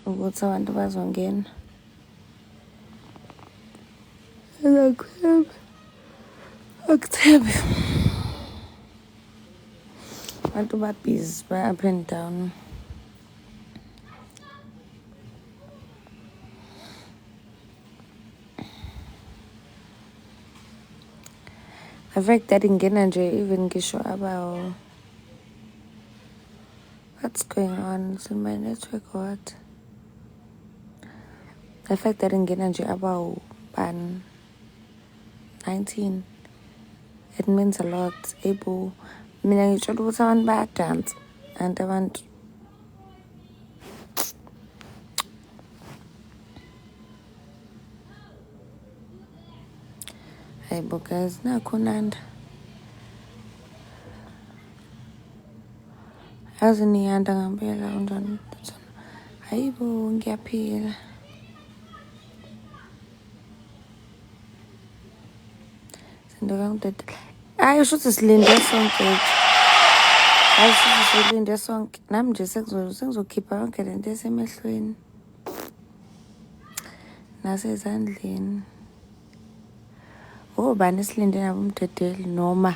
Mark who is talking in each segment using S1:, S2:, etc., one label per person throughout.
S1: Ukuthi abantu bazongena. Akuthembi. Akuthembi. Abantu ba-busy ba-up and down. The fact that ingena nje even ngisho abawo. What's going on? Is it my network or what? The fact that ingena nje abawu ban 19 it means a lot. Able mina ngitshela ukuthi abantu bayadansa and abantu hayibo guys nakho nanda yazi niyanda ngempela unjani hayibo ngiyaphila Sinto kangidedela hayi usho ukuthi silinde sonke hayi shuthi silinde sonke nami nje sengizokhipha yonke le nto esemehlweni nasezandleni obani esilinde nabo umdedeli noma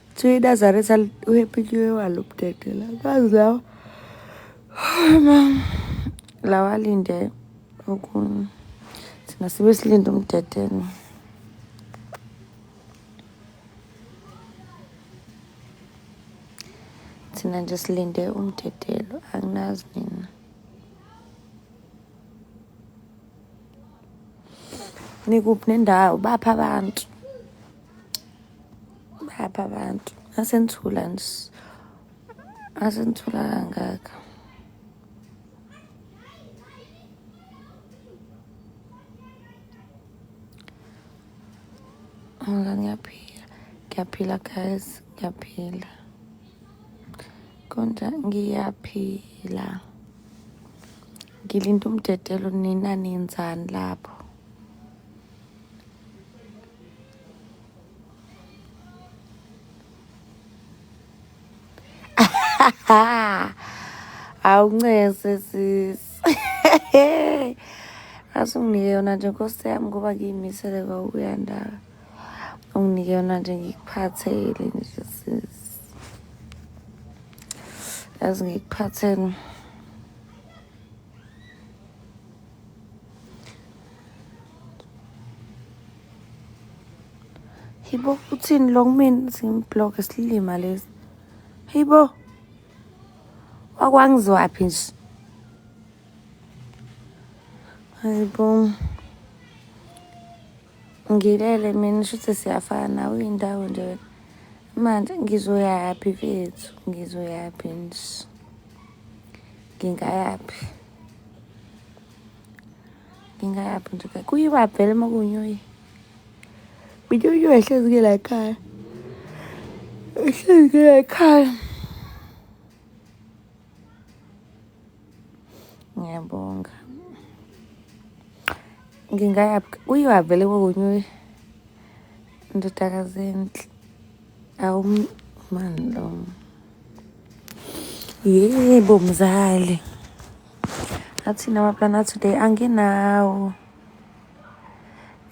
S1: kuthiwa iNazaretha uhappy new year walo mdedela kazi lawa lawa alinde okunye thina sibe silinde umdedelo thina nje silinde umdedelo anginazi nina nikuphi nendawo bapha abantu bapha abantu asenithula nje asenithula kangaka Ngiyaphila, ngiyaphila guys, ngiyaphila. Konja ngiyaphila. Ngilinde umdedelo nina nenzani lapho? Awuncese sis. Asunginike yona nje nkosi yami ngoba ngiyimisele kwakuya ndawo. Unginike yona nje ngikuphathele nje sis. Yazi ngikuphathele. Hibo uthini lo kumina simblock isilima lesi. Hibo. Wakwangizwaphi nje. Hayibo. Ngilele mina shuthi siyafana uyindawo nje wena. Manje ngizoyaphi mfethu? Ngizoyaphi nje? Ngingayaphi? Ngingayaphi nje? Kuyiwa vele uma kunyuye. Mina unyuye hlezi ke la ekhaya. Hlezi ke la ekhaya. Ngiyabonga. Ngingayaphi? Kuyiwa vele kokunyuye. Ndodakazi enhle. Awu mani lo. Yebo mzali. Athini amaplani atoday anginawo.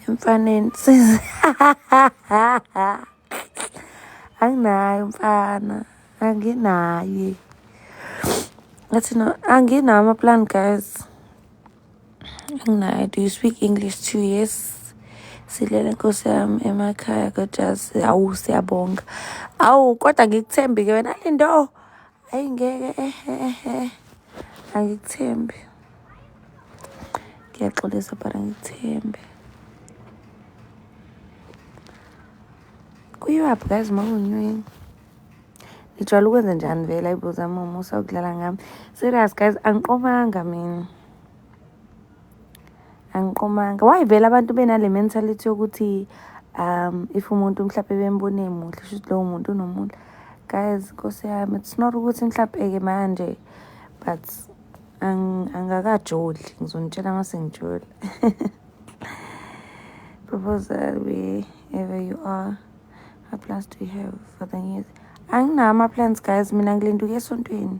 S1: Emfaneni sis. Anginayo mfana. Anginaye. Athi no anginawo amaplan guys. Anginayo. Do you speak English too? Yes. Silele nkosi yami emakhaya kodwa awu siyabonga. Awu kodwa ngikuthembi ke wena Lindo. Ayi ngeke ehe angikuthembi. Ngiyaxolisa but angikuthembi. Kuyiwaphi guys makunyweni? Nijwayele ukwenza njani vele ayibuza mama usawukudlala ngami. Serious guys angiqomanga mina. Angiqomanga. Why vele abantu benale mentality yokuthi if umuntu mhlawumbe bembone muhle shuthi lowo muntu unomuntu. Guys nkosi yami it's not ukuthi mhlawumbe ke manje but angakajoli ngizonitshela uma sengijola. Proposal wherever you are. What plans do you have for the new year? Anginawo ama-plans guys mina ngilinde ukuya esontweni.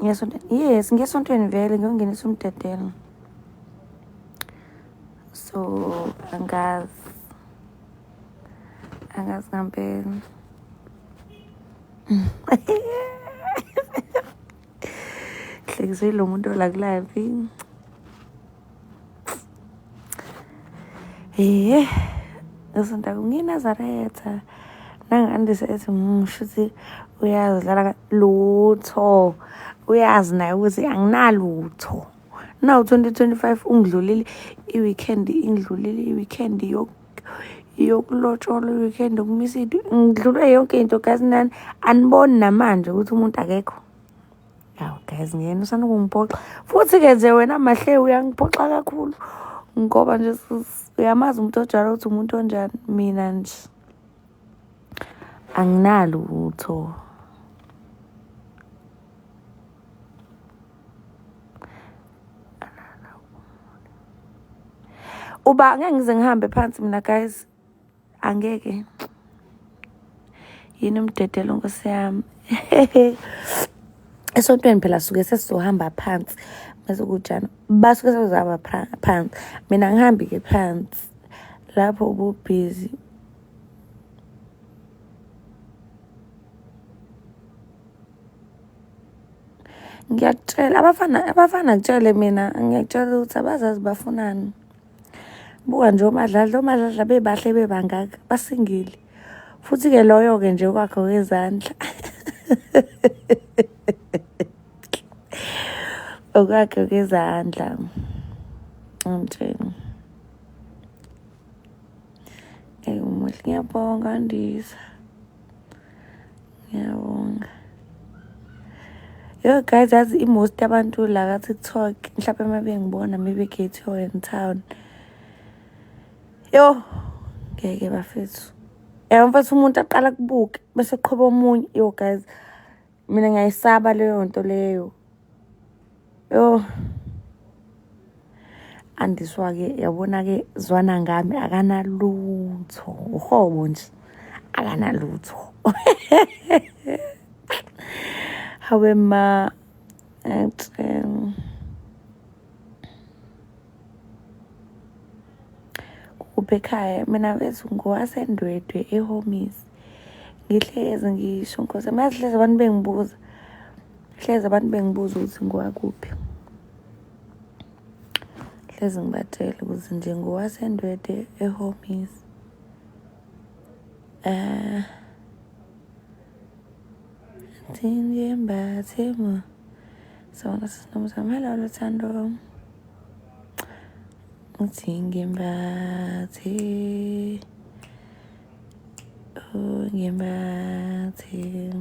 S1: Ngiyasontweni. Yes, ngiyasontweni vele ngiyongenisa umdedelo. So angazi. Angazi ngampela. Hlekiswe lo muntu ola ku-live. Ehe, ngisonta ngiyiNazaretha. Nangandise ethi shuthi uyazi dlala lutho. Uyazi naye ukuthi anginalutho. Now 2025 ungidlulile i-weekend ingidlulile i-weekend yokulotsholwa i-weekend yokumisa into ngidlulwe yonke into guys nani aniboni namanje ukuthi umuntu akekho. Awu guys ngiyena usanda ukungiphoxa futhi-ke nje wena Mahle uyangiphoxa kakhulu ngoba nje uyamazi umuntu ojwayele ukuthi umuntu onjani mina nje anginalutho. Uba ngeke ngize ngihambe phansi mina guys angeke yini umdedelo nkosi yami esontweni phela suke sesizohamba phansi mase kujana basuke sebezohamba phansi mina ngihambi-ke phansi lapho ububhizi ngiyakutshela abafana abafana ngitshele mina ngiyakutshela ukuthi abazazi bafunani Buka nje oMadladla, oMadladla bebahle bebangaka, basingile. Futhi-ke loyo-ke nje kwakhe wezandla. Okwakhe kwezandla. Ngitshela. Ey umuhle ngiyabonga Andisa. Ngiyabonga. Yo guys yazi i-most yabantu la ka-TikTok mhlawumbe uma bengibona maybe Gateway in town. Yo ngeke bafethu. Yabo mfethu umuntu aqala kubuke bese qhuba omunye. Yo guys mina ngiyayisaba leyo nto leyo. Yo Andiswa-ke yabona-ke zwana ngami akanalutho uhobo nje akanalutho hawe ma kuphi ekhaya mina bethu ngowasendwedwe ehomies ngihlezi ngisho nkosi yami hlezi abantu bengibuza hlezi abantu bengibuza ukuthi ngowakuphi hlezi ngibatshele ukuthi nje ngowasendwede ehomies um thini mo sawona sisinomzamo hello Luthando uthi ngimbathe oh ngimbathe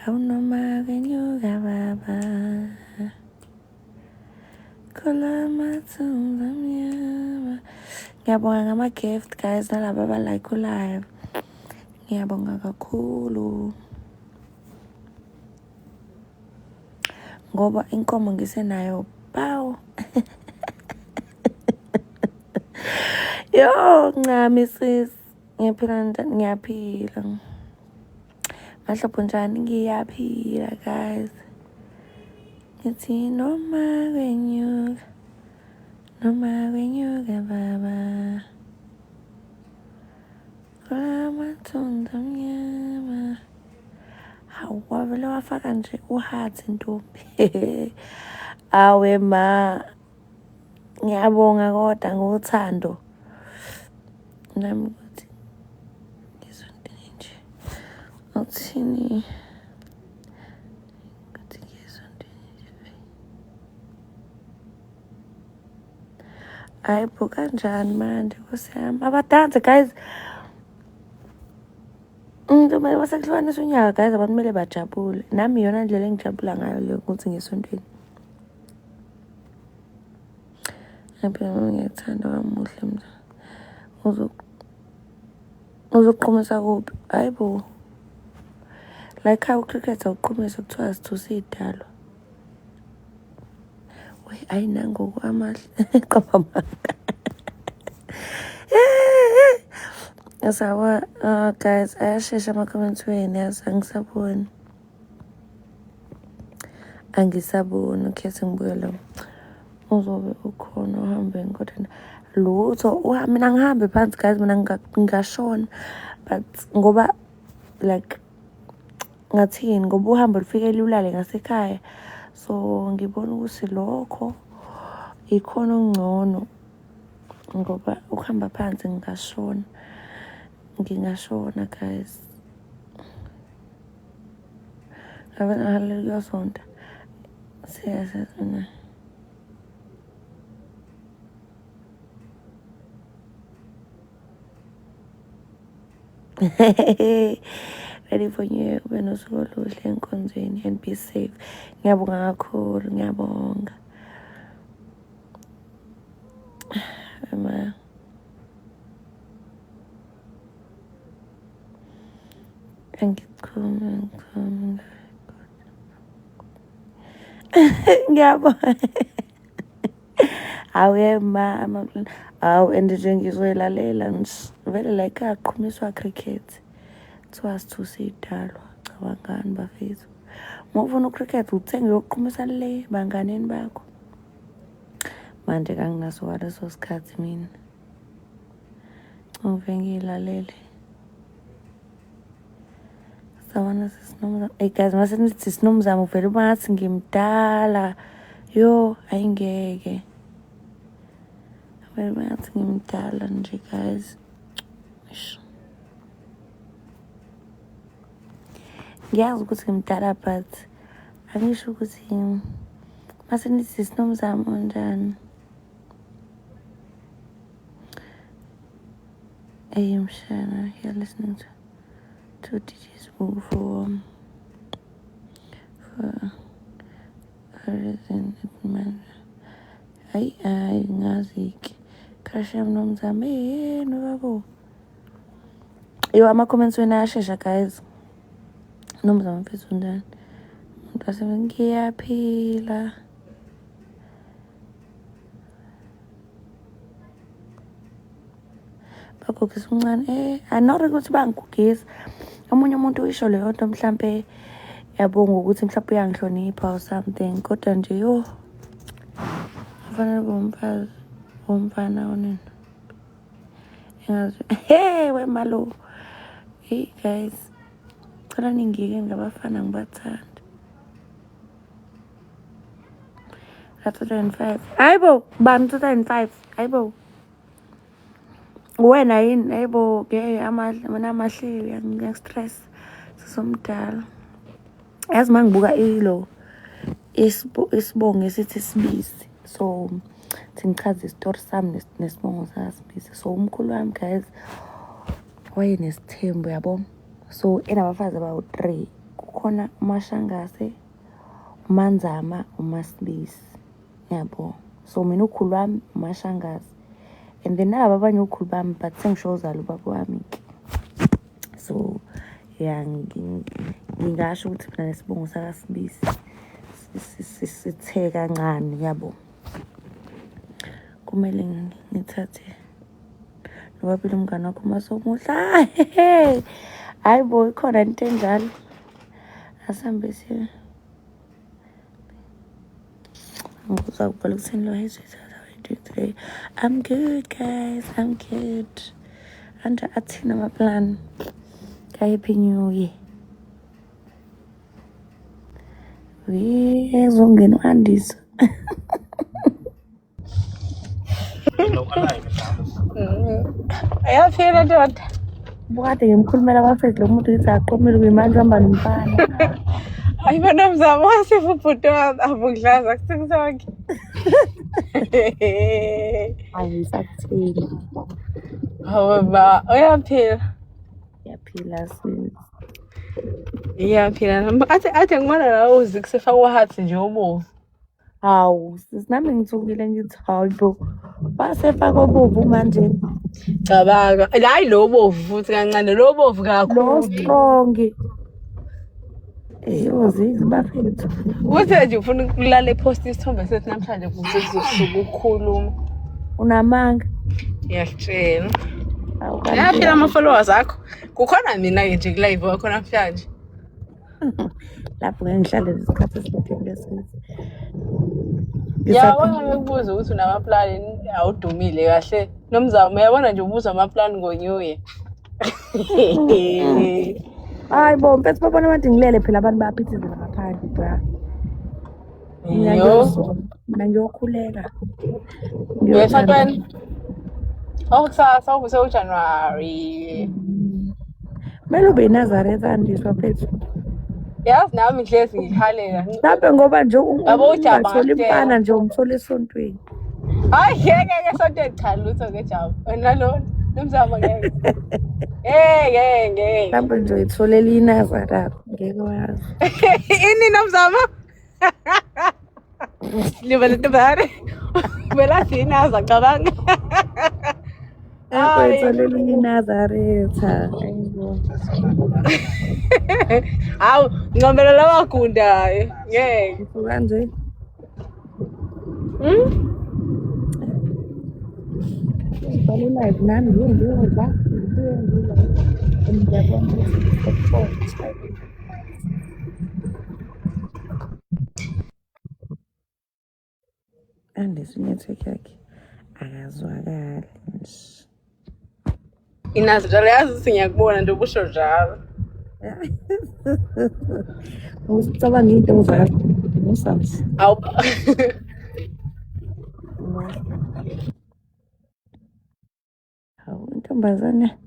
S1: Awunoma kwenyuka baba Kula mathunzi amnyama Ngiyabonga ngama-gift guys nalaba abalike live Ngiyabonga kakhulu ngoba inkomo ngisenayo bawo Yo ncami sis ngiyaphila njani ngiyaphila Mahlobo njani ngiyaphila guys ngithi noma kwenyuka noma kwenyuka baba kulamathunzi amnyama hawu wavele wafaka nje uhathi ntombi awe ma ngiyabonga kodwa ngothando nami ukuthi ngizontini nje uthini ukuthi ngizontini nje hayi bo kanjani manje nkosi yami abadanse guys umuntu masekuhlukanisa unyaka guys abantu kumele bajabule nami iyona ndlela engijabula ngayo leyo ukuthi ngesontweni Ngempela ngiyakuthanda wamuhle mna. Uzoqhumisa kuphi? Hayi bo. La ekhaya ucricket awuqhumisi kuthiwa sithusa iy'dalwa. We ayi nangoku amahle. Qopha amanga. Sawa, oh guys, ayashesha ama-comments wenu yazi angisaboni. Angisaboni ukhethe ngibuye lo uzobe ukhona uhambeni kodwa lutho. Mina ngihambe phansi guys, mina ngingashona but ngoba like ngathini ngoba uhambo lufike lulale ngasekhaya, so ngibona ukuthi lokho ikhona okungcono ngoba ukuhamba phansi ngingashona, ngingashona guys. Ngabe ngahalela kuyosonta siyasesona. Ready for new year, ube nosuku oluhle enkonzweni and be safe. Ngiyabonga kakhulu, ngiyabonga. Ma angichumi, angichumi. Ngiyabonga. Hawu ye ma ama hawu and nje ngizoyilalela nje vele like aqhumiswa cricket. Kuthiwa sithuse idalwa cabangani bafethu. Uma ufuna ucricket uthenge uyoqhumisa le banganeni bakho. Manje kanginaso kwaleso sikhathi mina. Ngivele ngiyilalele. Sawubona sisinomzamo. Hey guys, mase nithi sinomzamo vele uba ngathi ngimdala. Yo, ayingeke. Vele uba ngathi ngimdala nje guys. Eish. Ngiyazi ukuthi ngimdala but angisho ukuthi mase nithi sinomzamo njani. Hey mshana, you're listening to DJ's Boo for a reason it matters. Hayi hayi ngazi-ke crush yami nomzamo yenu babo. Yo, ama-comments wena ayashesha guys. Nomzamo mfethu unjani? Umuntu wase ngiyaphila. Bagugisa umncane anori ukuthi bangigugisa. Omunye umuntu uyisho leyo nto mhlampe yabo ngokuthi mhlampe uyangihlonipha or something, kodwa nje yo kufanele kube umfazi womfana onina engazi. Hey wemalo, hey guys, cela ningiyeke ngabafana ngibathanda. Ka 2005, hayibo bani 2005, hayibo wena yini, hayibo ke amahle mina amahleli ngiya-stress sisomdala. Yazi uma ngibuka ilo isibongo esithi Sibisi, so thi ngichaze isitori sami nesibongo sakaSibisi. So umkhulu wami guys wayenesithembu yabo, so enabafazi abawu-3, kukhona uMashangase, uManzama, uMasibisi yabo. So mina ukhulu wami uMashangase and then nalaba abanye ukhulu bami but sengisho uzala ubaba wami-ke. So ya ngingasho ukuthi mina nesibongo sakaSibisi sithe kancane yabo. Kumele ngithathe nobabili umngane wakho masomuhle. Hayi bo, ikhona into enjalo. Asambe siye. Ngikuzwa kubhala ukuthini lo. Hey sweetheart, how are you doing today? I'm good guys, I'm good. Anje athini amaplan ka-Happy New Year? We zongena u-Andisa.
S2: Ayaphila ndoda.
S1: Bukade ngimkhulumela abafethu lo muntu ngithi aqomile kuyimanje uhamba nomfana.
S2: Hayi bona mzamo wasifa ubhuti wami abukudlaza kuTikTok.
S1: Angisakutheli.
S2: Hawu ba, uyaphila.
S1: Ngiyaphila sis.
S2: Iyaphila nami. Athi athi ngibona la uzi kusefaka uhathi nje obovu.
S1: Hawu sis, nami ngithukile ngithi hayi bo. Basefaka obovu manje.
S2: Cabanga. Hayi lo bovu futhi kancane, lo bovu
S1: Lo
S2: kakhulu.
S1: strong. Eyo zizi bafethu.
S2: Uthi nje ufuna ukulala epost isithombe sethu namhlanje kuze kuzosuka ukukhuluma.
S1: Unamanga.
S2: Ngiyakutshela.
S1: Awu kanti
S2: Ayaphila ama-followers akho. Kukhona mina-ke nje ku-live wakho namhlanje.
S1: Lapho ngeke ngihlale isikhathi eside ngesisi.
S2: Yabona bekubuza ukuthi unamaplani awudumile kahle. Nomzamo uyabona nje ubuza amaplani ngo-New Year.
S1: Hayi bo, mfethu babona abantu ngilele phela abantu bayaphithizela ngaphandle bra. Mina
S2: Yo.
S1: ngiyozona, mina ngiyokhuleka.
S2: Uyesontweni? Oh kusasa uvuse uJanuary.
S1: Kumele ube yiNazaretha Andiswa mfethu.
S2: Yazi nami ngihlezi ngihalela.
S1: Mhlawumbe ngoba nje
S2: Yabo ujaba
S1: ungatholi
S2: ngakutshela.
S1: mfana nje umthola esontweni.
S2: Hayi ngeke ke esontweni cha lutho ke Jabu. Wena lo nomzamo ngeke. Ngeke ngeke.
S1: Mhlawumbe nje uyitholela iNazaretha ngeke wazi.
S2: Ini nomzamo? Liba lentombazane. Vela thina cabanga.
S1: Mhlawumbe
S2: Hayi.
S1: uyitholela iNazaretha. Ayibo.
S2: Hawu, ngcombela lawagundayo. Ngeke.
S1: Usho kanje?
S2: Hmm?
S1: Ngibhale live nami ngiye ngiyodla, ngibuye ngidla. And ngiyabona ukuthi Andiswa i-network yakhe akazwakali nje.
S2: Inazi njalo yazi ukuthi ngiyakubona nje ubusho njalo.
S1: Ucabanga into zakho. Musa.
S2: Awu.
S1: Hawu intombazane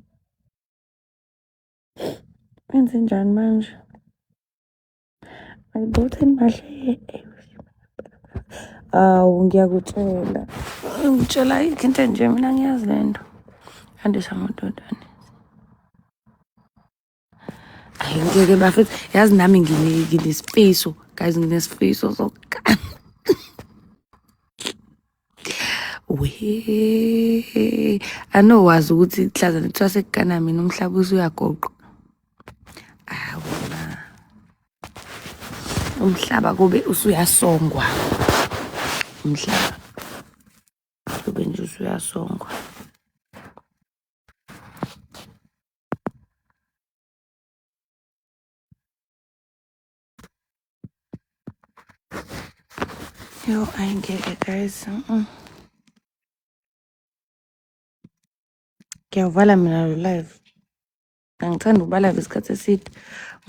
S1: wenze njani manje? Ayibo utheni bahle. Awu ngiyakutshela. Ngitshela ayikho into enje mina ngiyazi le nto. Andiswa amadodana. Ayi ngeke bafethu yazi nami nginesifiso guys nginesifiso sokugana. We anowazi ukuthi mhlazane kuthiwa sekugana mina umhlaba usuyagoqa. Awu ma. Umhlaba kube usuyasongwa. Umhlaba kube nje usuyasongwa. Yo, ayingeke guys. Ngiyavala mina lo live. Angithandi ukuba live isikhathi eside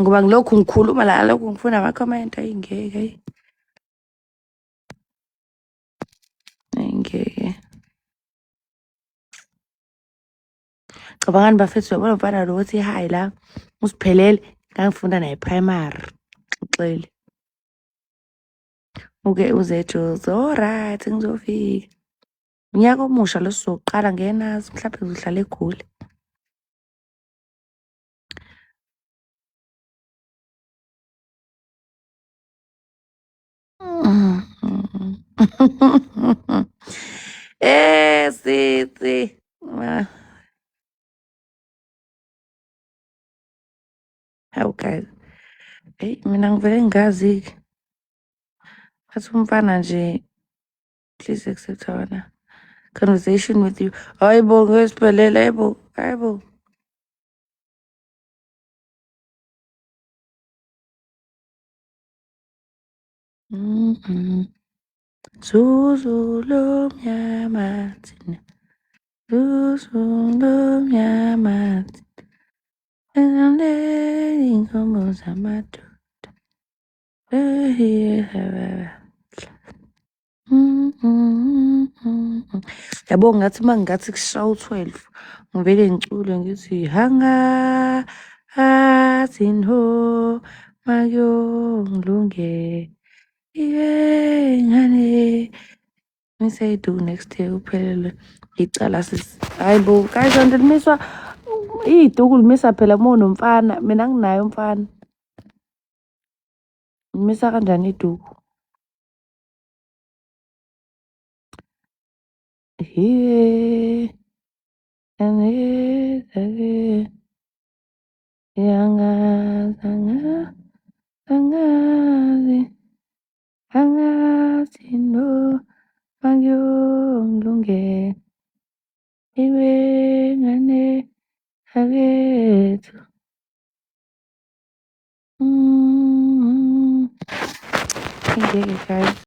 S1: ngoba ngilokhu ngikhuluma la lokhu ngifuna ama-comment ayingeke ayi. Ayingeke. Cabangani bafethu uyabona mfana lo othi hi la usiphelele ngangifunda naye primary. Xele. Uke uze eJozi. Alright ngizofika. Unyaka omusha lo sizoqala ngenazi mhlawumbe ngizohlala eGoli. Eh sisi. Ah, Hawu guys. Hey mina ngivele ngingazi-ke. Bathi umfana nje please accept our conversation with you. Hayibo ngesiphelele hayibo hayibo. Zuzu lomnyama thina. Zuzu lomnyama thina. Inkomo zamadoda. Yabo ngathi uma ngingathi kushaya u-12 ngivele ngicule ngithi hanga athi no makuyongilunge iye ngane ngiseyiduku next year kuphelele icala sisi. Hayi bo guys kanti limiswa iduku limisa phela uma unomfana mina nginaye umfana. Limisa kanjani iduku? Here and here, angazi angazi angazi no makuyongilungela iwe ngane akethu. Ngeke guys.